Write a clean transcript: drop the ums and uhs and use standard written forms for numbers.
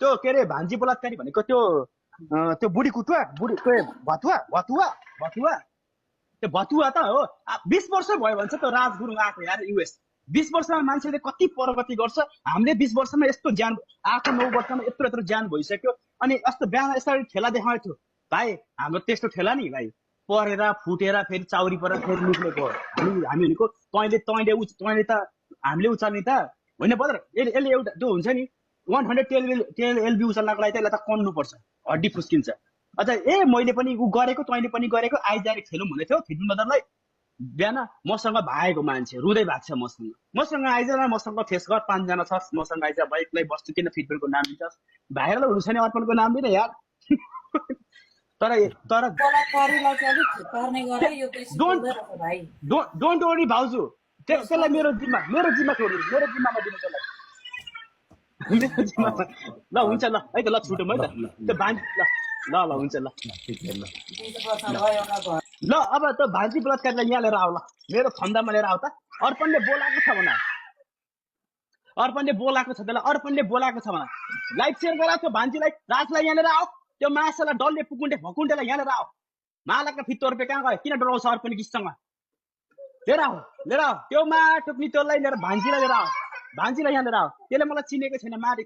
त्यो के अरे भान्जी बलात्कारी भनेको त्यो बुढी कुटुवा बुढी भतुवा भतुवा भतुवा त्यो भतुवा त हो। 20 वर्ष भयो भन्छ त राजगुरु आएको यार युएस। 20 वर्षमा मान्छेले कति प्रगति गर्छ। हामीले 20 वर्षमा यस्तो ज्ञान आएको 9 वर्षमा यत्रो यत्रो ज्ञान भइसक्यो। अनि यस्तो बिहान यसरी ठेला देखाएको थियो भाइ। हाम्रो त्यस्तो ठेला नि भाइ परेर फुटेर फेरि चाउरी परेर फेरि निक्लेको हामी भनेको तैँले त हामीले उचाल्ने त होइन बदर। यसले एउटा त्यो हुन्छ नि 110 एलबी उचाल्नको लागि त यसलाई त कन्नुपर्छ हड्डी फुस्किन्छ। अझ मैले पनि उ गरेको तैँले पनि गरेको आइजारे खेलौँ भन्दै थियो फिटबल बदरलाई। बिहान मसँग भागेको मान्छे रुँदै भएको छ मसँग आइज न मसँग फेस गर 5 जना छ मसँग आइज बाइकलाई बस्छु किन फिटबलको नाम लिन्छस् भाइरल हुनु छैन अर्पणको नाम लिन यार। तर बलात्कारीलाई चाहिँ अलिक पार्ने गरे यो केस भाइ। डोन्ट वरी भाउजू त्यसलाई मेरो जिम्मा छोड्नु मेरो जिम्मामा दिनु त्यसलाई मेरो जिम्मामा। ल हुन्छ ल है त ल छुटौँ है त त्यो भान्जी ल हुन्छ ल ल अब त भान्जी बलात्कारीलाई यहाँ लिएर आऊ ल मेरो फन्दामा लिएर आऊ त। अर्पणले बोलाएको छ भन अर्पणले बोलाएको छ भन लाइक सेयर गराएको छ भान्जीलाई राजलाई यहाँ लिएर आऊ। त्यो मासुलाई डल्ले पुकुन्डे भकुन्डेलाई यहाँ लिएर आऊ। मालाका फित्तो रुपियाँ कहाँ गयो किन डराउँछ अर्पण किसँग लिएर आऊ त्यो मा टुक्नी त्यसलाई लिएर भान्जीलाई लिएर आऊ। भान्जीलाई यहाँ लिएर आऊ त्यसले मलाई चिनेको छैन मारे